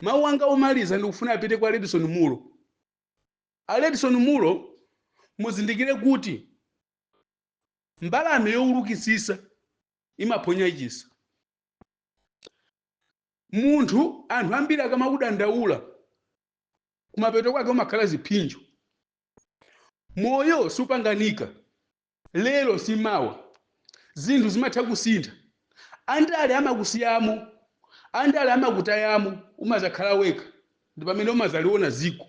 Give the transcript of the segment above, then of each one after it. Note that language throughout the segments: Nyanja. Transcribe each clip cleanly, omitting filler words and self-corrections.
Mawu anga omaliza ndikufuna apite kwa Redson Mulo. A Redson Mulo, muzindikire kuti mbalame yowulukitsitsa imaphonya chisa. Munthu, anthu ambiri akamakudandaula, kumapeto kwake umakhala ziphinjo. Moyo supanganika, lero si mawa, zinthu zimatha kusintha. Andale amakusiyamo, andale amakutayamo, umazakhala wekha, ndi pamene umazaliona ziko.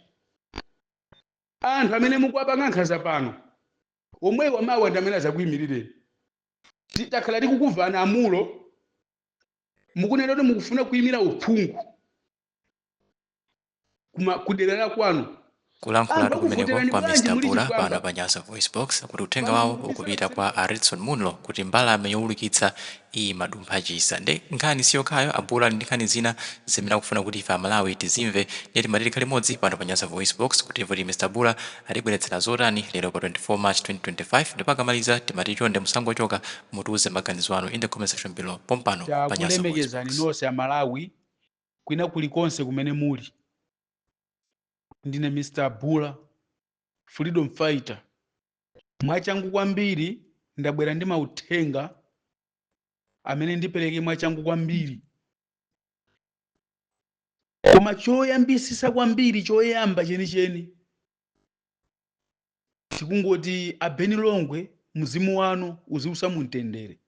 Anthu amene mukuwapanga nkhanza pano, omwewa mawa ndi amene azakuyimirireni. Takhala tikukumvani amulo mukunena kuti mukufuna kuyimira uphungu kuma kudera la kwanu. Kulankhulatu Anthu kumeneko akuvoterani kwa bwanji Mr muli Bura pano chifwamba? pa Nyasa Voice Box kuti uthenga Pano wawo mukubisala ukupita kwa a Redson Munlo kuti mbalame yowulukitsa imadumpha chisa. Nde nkhani siyokhayo, a Bura ali ndi nkhani zina zimene akufuna kuti ife Amalawi tizimve, ndiye timati tikhale limodzi pano pa Nyasa Voice Box kuti timve kuti Mr Bura atibweretsera zotani lero pa 24 March 2025. Ndipo akamaliza timati chonde musangochoka, mutiuze maganizo anu in the comment section below pompano pa Nyasa Voice Takulemekezani Box. nonse Amalawi kwina kulikonse kumene muli. Ndine Mr Bura, freedom fighter. Mwachangu kwambiri ndabwera ndi mauthenga amene ndipereke mwachangu kwambiri, koma choyambisisa kwambiri, choyamba chenicheni, tikungoti a Beni Longwe, mzimu wanu uziusa mumtendere,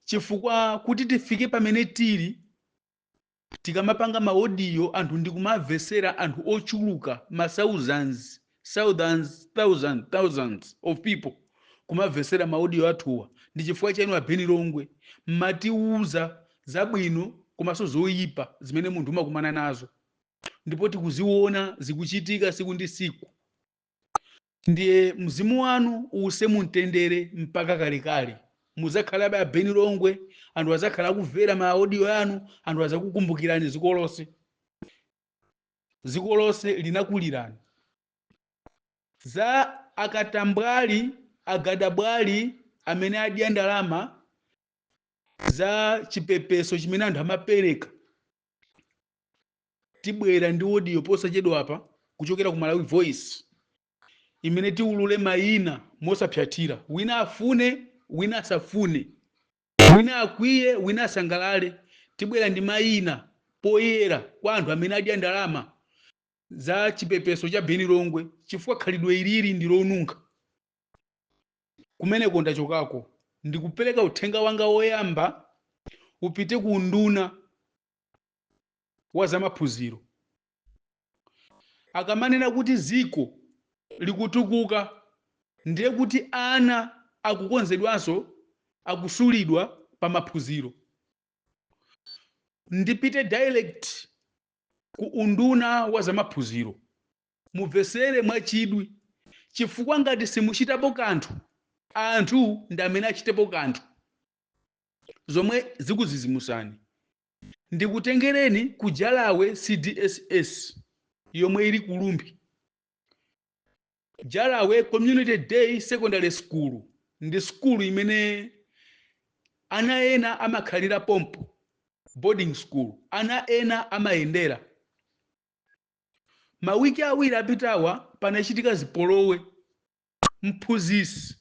chifukwa kuti tifike pamene tili, tikamapanga ma audio anthu ndikumamvesera, anthu ochuluka, ma thousands, thousands, thousands, thousands of people kumamvesera ma audio athuwa, ndi chifukwa chanu a Beni Longwe. Mmatiuza zabwino komanso zoyipa zimene munthu umakumana nazo, ndipo tikuziona zikuchitika siku ndi siku. Ndiye mzimu wanu uuse mumtendere mpaka kalekale. Muzakhalabe a Beni Longwe, anthu azakhala akumvera ma audio anu, anthu azakukumbukirani dziko lonse. Dziko lonse linakulirani. Za akatambwali, agadabwali amene adya ndalama za chipepeso chimene anthu amapereka, tibwera ndi audio posachedwapa kuchokera ku Malawi Voice imene tiulule mayina mosapyatira, wina afune, wina asafune, wina akwiye, wina asangalale. Tibwera ndi mayina poyera kwa anthu amene adya ndalama za chipepeso cha Beni Longwe, chifukwa khalidwe ilili ndi lonunkha. Kumeneko ndachokako, ndikupereka uthenga wanga woyamba upite ku nduna wa zamaphunziro. Akamanena kuti ziko likutukuka, ndiye kuti ana akukonzedwanso, akusulidwa pa maphunziro. Ndipite direct ku unduna wa zamaphunziro, mumvesere mwachidwi, chifukwa ngati simuchitapo kanthu, anthu ndi amene achitepo kanthu zomwe zikuzizimusani. Ndikutengereni ku Jalawe CDSS yomwe ili ku Rumphi. Jalawe Community Day Secondary School ndi skulu imene ana ena amakhalira pompo, boarding school, ana ena amayendera. Mawiki 2 apitawa panachitika zipolowe. Mphunzitsi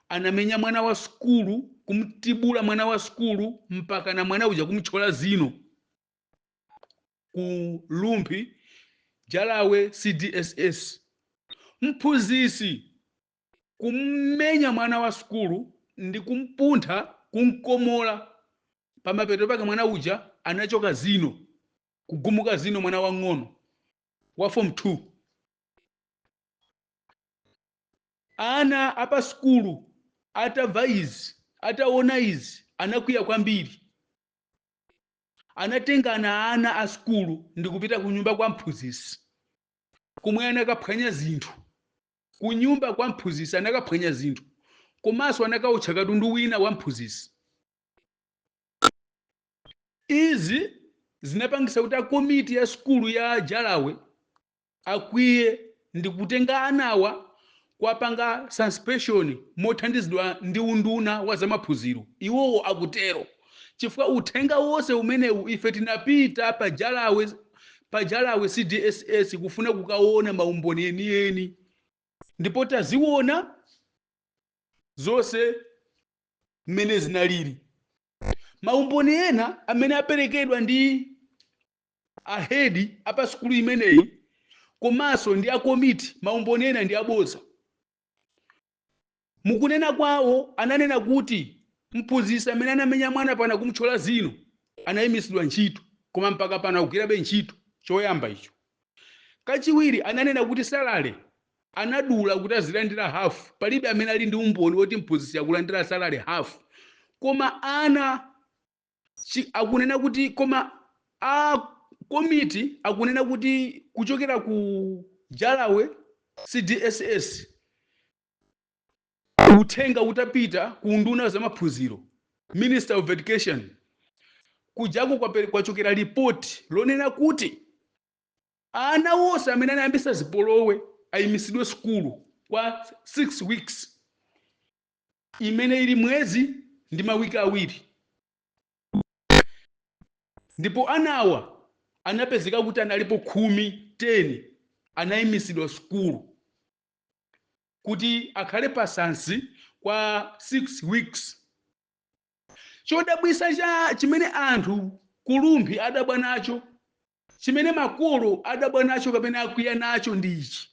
anamenya mwana wa sukulu, kumtibula mwana wa sukulu mpaka na mwana uja kumthyola zino ku Rumphi, Jalawe CDSS. Mphunzitsi kummenya mwana wa sukulu ndi kumpuntha, kumkomola, pamapeto pake mwana uja anachoka zino, kugumuka zino, mwana wang'ono wa form 2. Ana apa sukulu atamva izi, ataona izi, anakwiya kwambiri. Anatengana ana a sukulu ndi kupita ku nyumba kwa mphunzitsi, kumwe anakaphwanya zinthu. Ku nyumba kwa mphunzitsi anakaphwanya zinthu, komanso anakaotcha katundu wina wa mphunzitsi. Izi zinapangisa kuti a komiti ya sukulu ya Jalawe akwiye ndi kutenga anawa kuwapanga suspension mothandizidwa ndi unduna wa zamaphunziro. Iwowo akutero. Chifukwa uthenga wonse umenewu, ife tinapita pa Jalawe CDSS kufuna kukaona maumboni enieni, ndipo taziona zonse mmene zinalili. Maumboni ena amene aperekedwa ndi a head apa sukulu imeneyi komanso ndi akomiti, maumboni ena ndi abodza. Mukunena kwawo ananena kuti mphunzitsi amene anamenya mwana pana kumutchola zino anayimisidwa ntchito, koma mpaka pano akugwirabe ntchito. Choyamba icho. Kachiwiri, ananena kuti salary anadula kuti azilandira hafu. Palibe amene ali ndi umboni woti mphunzitsi akulandira salary hafu, koma ana akunena kuti, koma a komiti akunena kuti kuchokera ku Jalawe CDSS uthenga utapita ku nduna za maphunziro, Minister of Education, kujako kwachokera ripoti lonena kuti ana wonse amene anayambisa zipolowe ayimisidwe sukulu kwa 6 weeks, imene ili mwezi ndi mawiki 2. Ndipo anawa anapezeka kuti analipo 10, 10 anayimisidwa sukulu kuti akhale pasansi kwa 6 weeks. Chodabwisa cha chimene anthu kulumbi adabwa nacho, chimene makolo adabwa nacho kapena akwiya nacho ndi ichi: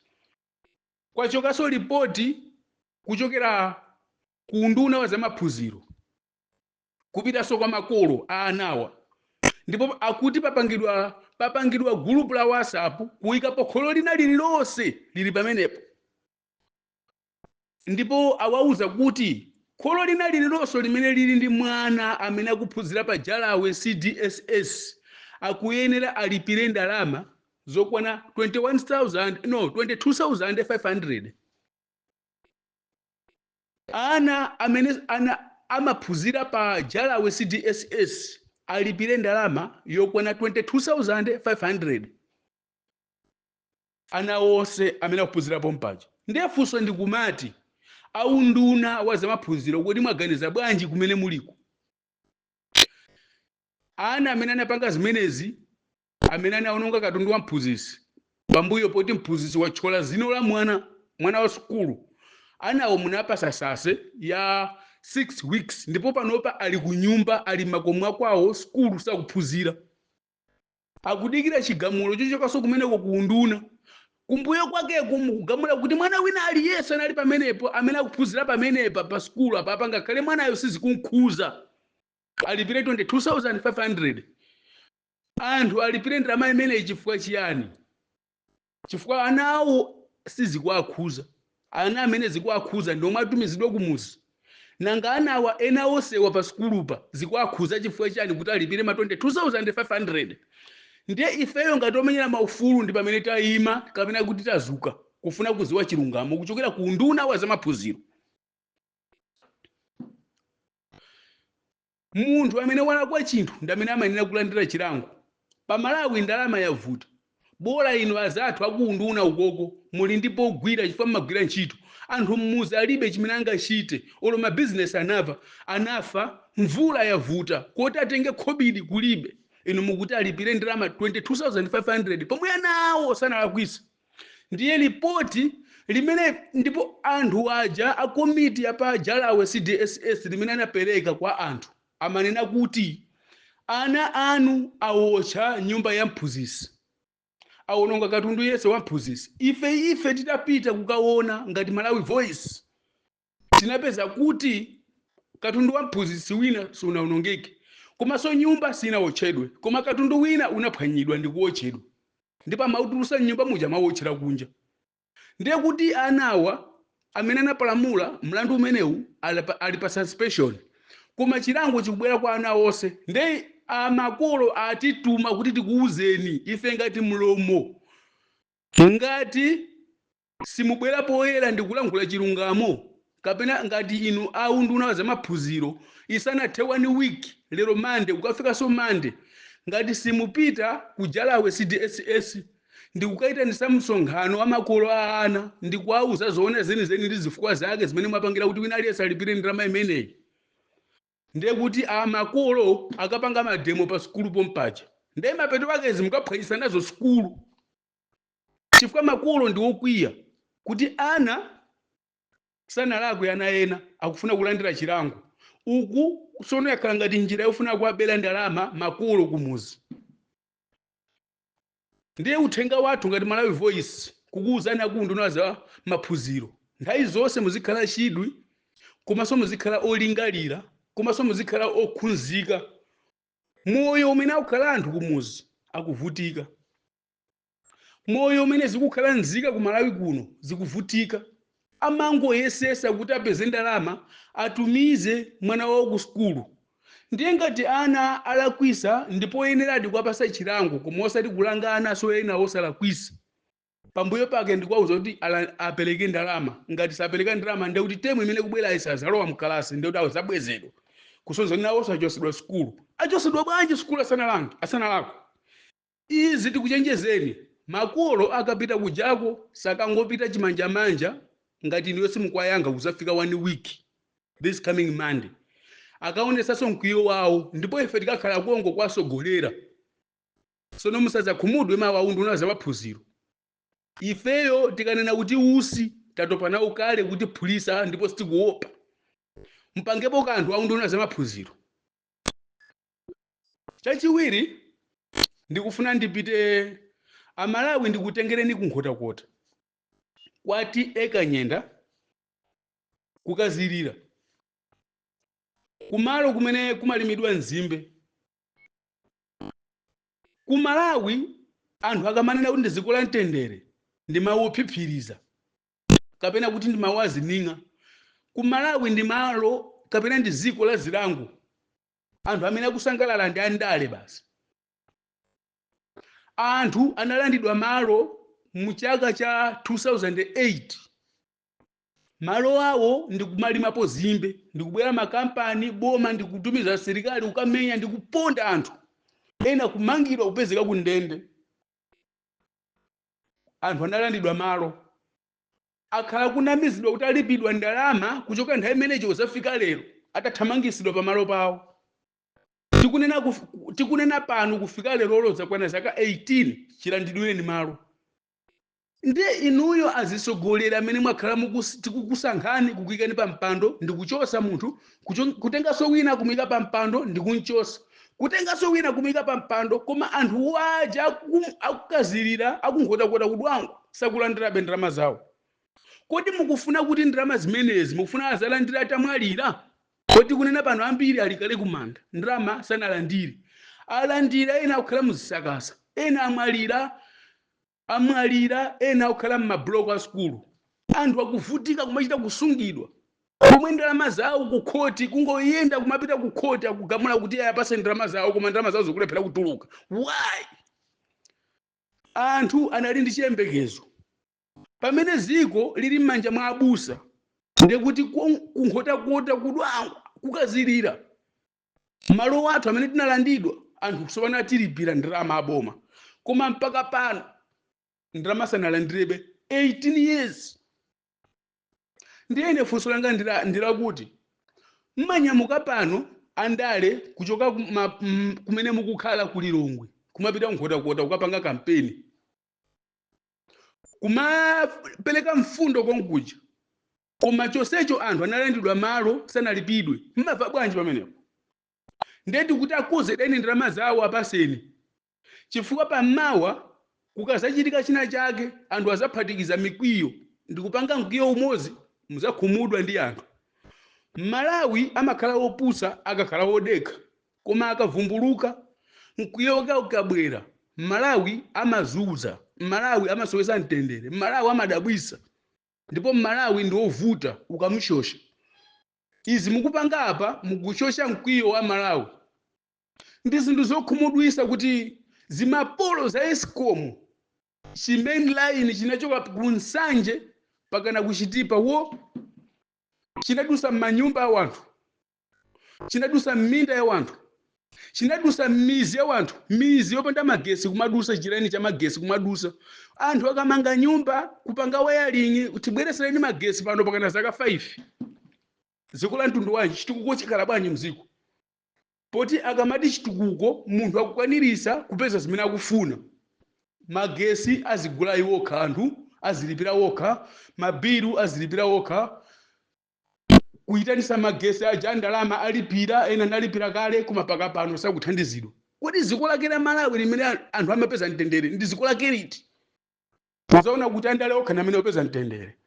kwachokanso ripoti kuchokera ku nduna wa zamaphunziro kupitanso kwa makolo a anawa, ndipo akuti papangidwa gulupu la WhatsApp kuyikapo kholo lina lililonse lili pamenepo, ndipo awauza kuti kholo lina lililonse limene lili ndi mwana amene akuphunzira pa Jalawe CDSS akuyenera alipire ndalama zokwana 21,000, no, 22,500. Ana amene ana amaphunzira pa Jalawe CDSS alipire ndalama yokwana 22,500, ana onse amene akuphunzirapo mpaja. Ndiye funso ndikumati, aunduna wa zamaphunziro, kodi mwaganiza bwanji kumene muliko? Ana amene anapanga zimenezi, amene anaononga katundu wa mphunzitsi pambuyo poti mphunzitsi wathyola zino la mwana wa sukulu, anawo munapasa sase ya 6 weeks, ndipo panopa ali ku nyumba, ali makomo akwawo, sukulu sakuphunzira, akudikira chigamulo chochokanso kumeneko ku unduna. Kumbuyo kwakeko mukugamula kuti mwana wina aliyense anali pamenepo, amene akuphunzira pamenepa pa sukulu apapa, ngakhale mwanayo sizikunkhuza, alipire 22,500. Anthu alipire ndalama imeneyi chifukwa chiyani? Chifukwa ana awo sizikuwakhuza. Ana amene zikuwakhuza ndi omwe atumizidwa kumuzi. Nanga anawa ena onsewa pa sukulupa zikuwakhuza chifukwa chani kuti alipire ma 22,500? Ndiye ifeyo ngati omenyera maufulu ndi pamene tayima kapena kuti tazuka kufuna kuziwa chilungamo kuchokera ku nduna wa zamaphunziro. Munthu amene walakwa chinthu ndi amene amayenera kulandira chilango. Pa Malawi ndalama yavuta. Bola inu azathu akuunduna ukoko muli ndi pogwira, chifukwa mmagwira ntchito. Anthu mmuzi alibe chimene angachite, olo mabizinesi anafa, mvula yavuta, koti atenge khobidi kulibe. Inu mukuti alipire ndalama 22,500 pomwe ana awo sanalakwise. Ndiye lipoti limene, ndipo anthu aja a komiti ya pa Jalawe CDSS limene anapereka kwa anthu, amanena kuti ana anu awotcha nyumba ya mphunzitsi, awononga katundu yense wa mphunzitsi. Ife titapita kukaona ngati Malawi Voice, tinapeza kuti katundu wa mphunzitsi wina sunawonongeke, komanso nyumba sinawotchedwe, koma katundu wina unaphwanyidwa ndi kuwotchedwa, ndipo amautulusa mnyumba muja amawotchera kunja. Ndiye kuti anawa amene anapalamula mlandu umenewu ali pa suspension, koma chilango chikubwera kwa ana onse. Ndiye amakolo atituma kuti tikuwuzeni ife ngati mlomo, ngati simubwera poyera ndi kulankhula chilungamo, kapena ngati inu aunduna za maphunziro isanathe 1 week, lero Mande, kukafikanso Mande, ngati simupita ku Jalawe CDSS ndikukayitanisa msonkhano wa makolo a ana ndikuwauza zoona zenizeni ndi zifukwa zake zimene mwapangira kuti wina aliyense alipire ndalama imeneyi. Ndiye kuti amakolo akapanga mademo pa sukulu pompaja, ndiye mapeto ake zimukaphwanyisa nazo sukulu, chifukwa makolo ndi okwiya kuti ana sanalakwe, ana ena akufuna kulandira chilango. Uku tsono yakhala ngati njira yofuna kuwabera ndalama makolo kumuzi. Ndiye uthenga wathu ngati Malawi Voice kukuwuzani akunduna za maphunziro, nthawi zonse muzikhala chidwi, komanso muzikhala olingalira, komanso muzikhala okhunzika. Moyo umene akukhala anthu kumuzi akuvutika, moyo umene zikukhala nzika ku Malawi kuno zikuvutika, amangoyesesa kuti apeze ndalama atumize mwana wawo ku sukulu. Ndiye ngati ana alakwisa, ndipo yeneradi kuwapasa chilango, koma osati kulanga ana so ena osalakwisa. Pambuyo pake ndikuwauza kuti apereke ndalama. Ngati sapereka ndalama, ndiye kuti temu imene kubwera isazalowa mkalasi, ndiye kuti awuzabwezedwa, kusonza kuti nawo achosedwa sukulu. Achosedwa bwanji sukulu asanalange, asanalakwe? Izi tikuchenjezeni, makolo akapita kujako sakangopita chimanjamanja. Ngati ndiyo simukwayanga, kuzafika one week, this coming Monday, akaonesanso mkwiyo wawo, ndipo ife tikakhala kongo kwasogolera. Sono musadzakhumudwe mawu aunduna za maphunziro. Ifeyo tikanena kuti usi tatopa nawo kale kuti phulisa, ndipo sitikuopa. Mpangepo kanthu aunduna za maphunziro. Chachiwiri, ndikufuna ndipite Amalawi, ndikutengereni kunkhotakota kwati ekanyenda kukazirira kumalo kumene kumalimidwa nzimbe. Ku Malawi anthu akamanena kuti ndi dziko la mtendere, ndi mawu ophiphiriza kapena kuti ndi mawu azining'a. Ku Malawi ndi malo kapena ndi dziko la zilango. Anthu amene akusangalala ndi andale basi. Anthu analandidwa malo mu chaka cha 2008, malo awo ndikumalimapo zimbe, ndikubwera makampani, boma ndikutumiza asilikali kukamenya ndikuponda anthu, ena kumangidwa, kupezeka ku ndende. Anthu analandidwa malo, akhala kunamizidwa kuti alipidwa ndalama kuchoka nthawi imeneyo kuzafika lero atathamangisidwa pamalo pawo. Tikunena pano, kufika lerolo zakwana zaka 18 chilandidwireni malo. Ndiye inuyo azisogolera amene mwakhala tikukusankhani, kukuyikani pa mpando ndikuchosa munthu, kutenganso wina kumuyika pa mpando ndikunchosa, kutenganso wina kumuyika pa mpando, koma anthu waja akukazirira, akunkhotakota, kudwangwa, sakulandirabe ndalama zawo. Kodi mukufuna kuti ndalama zimenezi mukufuna azalandira atamwalira? Kodi kunena pano ambiri ali kale kumanda, ndalama sanalandire. Alandira ena akukhala muzisakasa, ena amwalira, amwalira ena akukhala m'mabloko a sukulu. Anthu akuvutika, kumachita kusungidwa pomwe ndalama zawo ku khoti, kungoyenda kumapita ku khoti, akugamula kuti ayapase ndalama zawo, koma ndalama zawo zikulephera kutuluka. Why? Anthu anali ndi chiyembekezo. Pamene ziko lili m'manja mwa abusa, ndekuti kunkhotakota, kudwangwa, kukazirira, malo athu amene tinalandidwa, anthu tsopano atilipira ndalama aboma, koma mpaka pano ndalama sanalandirebe, 18 years. Ndiyene funso langa ndilakuti mmanyamuka pano andale kuchoka kumene mukukhala ku Lilongwe kumapita kunkhotakota kukapanga kampeni, kumapereka mfundo konkuja, koma chonsecho anthu analandidwa malo, sanalipidwe. Mmamva bwanji pamenepo? Ndeti kuti akozedeni ndalama zawo, apaseni, chifukwa pamawa kukazachitika china chake, anthu azaphatikiza mikwiyo ndikupanga mkwiyo umodzi, muzakhumudwa ndi anthu. Malawi amakhala opusa akakhala odekha, koma akavumbuluka, mkwiyo wake ukabwera, Malawi amazuza, Malawi amasowesa mtendere, Malawi amadabwisa, ndipo Malawi ndi wovuta ukamushosha. Izi mukupanga apa, mukushosha mkwiyo wa Malawi. Ndi zinthu zokhumudwisa kuti zimapolo za ESCOM, chi main line chinachoka ku Nsanje pakana kuchitipa wo, chinadusa m'manyumba a wanthu, chinadusa m'minda ya wanthu, chinadusa m'mizi ya wanthu, mizi yopanda magesi, kumadusa chileni cha magesi, kumadusa. Anthu akamanga nyumba, kupanga wiring, tibweresereni magesi pano pakana zaka 5. Dziko la mtundu wanji? Chitukuko chikhala bwanji mziko? Poti akamati chitukuko, munthu akukwanirisa kupeza zimene akufuna. Magesi azigula iwokha, anthu azilipira wokha, mabilu azilipira wokha, kuyitanisa magesi aja ndalama alipira, ena analipira kale, koma paka pano sakuthandizidwa. Kodi dziko lake la Malawi limene anthu amapeza mtendere ndi dziko lake liti? Uzaona kuti andale okha ndi amene opeza mtendere.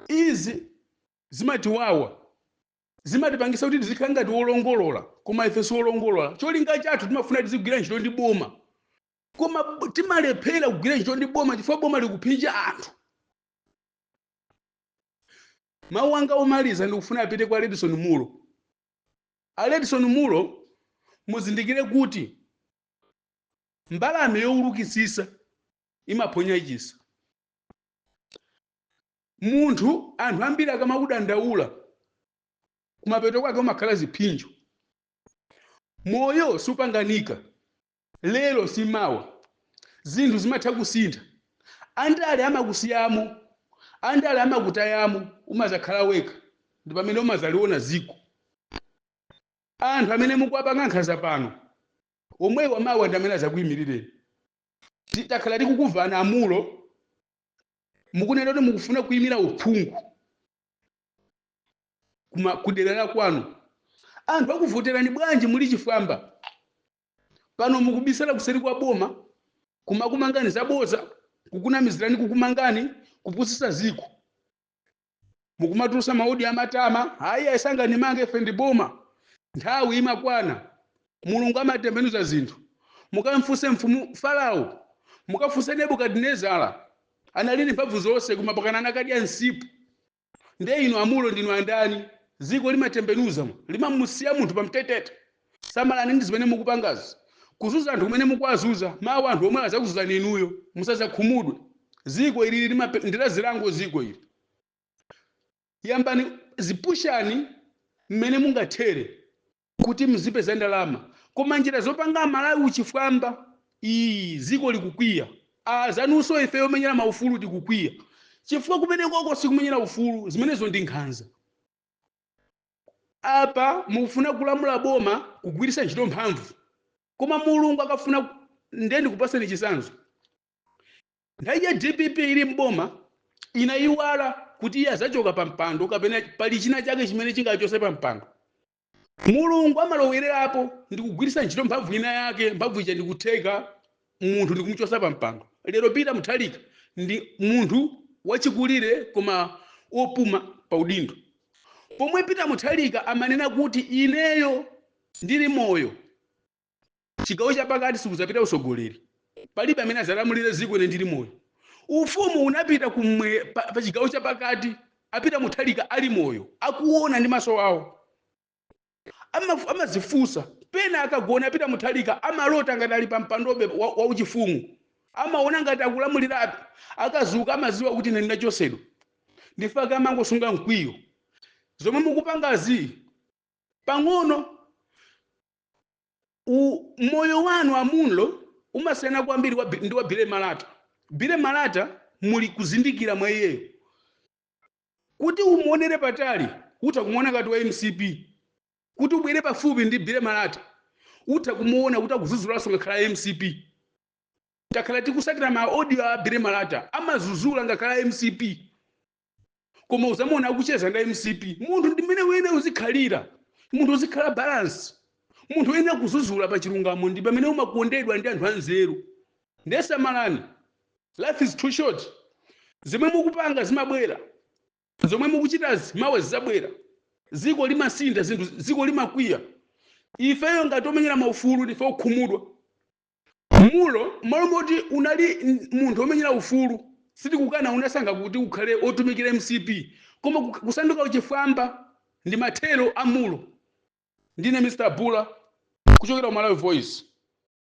Izi zimatiwawa, zimatipangisa kuti tizikhala ngati wolongolola, koma ife siwolongolola. Cholinga chathu timafuna tizigwira ntchito ndi boma, koma timalephera kugwira ntchito ndi boma chifukwa boma likuphinja anthu. Mawu anga omaliza ndikufuna apite kwa Redson Mulo. A Redson Mulo, muzindikire kuti mbalame yowulukitsitsa imaphonya chisa. Munthu, anthu ambiri akamakudandaula, kumapeto kwake umakhala ziphinjo. Moyo supanganika, lero simawa, zinthu zimatha kusintha. Andale amakusiyamo, andale amakutayamo, umazakhala wekha, ndi pamene umazaliona ziko. Anthu amene mukuwapanga nkhanza pano, omwewa mawa ndi amene azakuyimirireni. Takhala tikukumvana amulo mukunena kuti mukufuna kuyimira uphungu kuma kudera la kwanu. Anthu akuvoterani bwanji muli chifwamba? Pano mukubisala kuseri kwa boma, kumakumangani zaboza, kukunamizirani, kukumangani, kupusisa ziko, mukumatulusa ma audio amatama. Hayi, ayisanganimange, ife ndi boma. Nthawi imakwana, Mulungu amatembenuza zinthu. Mukamfunse mfumu Farao, mukafunse Nebukadinezara, anali ndi mphamvu zonse, koma pakana anakadya msipu. Nde inu amulo ndinu andani? Ziko limatembenuza, limamusiya munthu pamtetete. Samalani ndi zimene mukupangazi. Kuzuza anthu kumene mukuwazuza, mawu anthu omwe azakuzuzani inuyo, musazakhumudwe. Ziko ili ndilazilango. Ziko ili, yambani zipushani mmene mungathere kuti muzipeza ndalama, koma njira zopanga Malawi uchifwamba iyi, ziko likukwiya. Azanunso ife yomenyera maufulu tikukwiya, chifukwa kumene koko sikumenyera ufulu, zimenezo ndi nkhanza. Apa mukufuna kulamula boma kugwiritsa ntchito mphamvu, koma Mulungu akafuna. Ndiye ndikupaseni chitsanzo. Nthawi ya DPP ili mboma, inayiwala kuti iye azachoka pa mpando kapena pali china chake chimene chingachose pa mpando. Mulungu amalowererapo ndikugwiritsa ntchito mphamvu ina yake, mphamvu ija ndikutheka munthu ndikumuchosa pa mpando. Lero Peter Mutharika ndi munthu wachikulire koma opuma pa udindo. Pomwe Peter Mutharika amanena kuti ineyo ndili moyo, chigawo chapakati sikuzapita usogoleri, palibe amene azalamulire dziko ine ndili moyo. Ufumu unapita kumwe pa chigawo chapakati apita Mutharika ali moyo, akuona ndi maso awo. Amazifunsa pena akagona apita Mutharika, amalota ngati ali pa mpandobe wa uchifumu, amaona ngati akulamulirabe. Akazuka amaziwa kuti ine ndinachosedwa. Ndifake amangosunga mkwiyo. Zomwe mukupangazi pang'ono, moyo wanu amunlo umasiyana kwambiri ndi wa Billy Malata. Billy Malata muli kuzindikira mwa iyeyo kuti umuonere patali, utha kumuona ngati wa MCP. Kuti ubwere pafupi ndi Billy Malata, utha kumuona kuti akuzuzulaso ngakhala MCP. Takhala tikusatira ma audio a Billy Malata, amazuzula ngakhala MCP, koma uzamuona akucheza ndi MCP. Munthu ndimene wene uzikhalira, munthu uzikhala balance, munthu wene kuzuzula pa chilungamo ndi pamene umakondedwa ndi anthu anzeru. Ndesamalani, life is too short. Zomwe mukupanga zimabwera, zomwe mukuchitazi mawa zizabwera. Ziko limasintha zinthu, ziko limakwiya. Ifeyo ngati omenyera maufulu ndife okhumudwa. Mulo malo moti unali munthu omenyera ufulu, sitikukana unasankha kuti ukhale otumikira MCP, koma kusanduka uchifwamba ndi mathero a mulo. Ndine Mr Bula kuchokera ku Malawi Voice.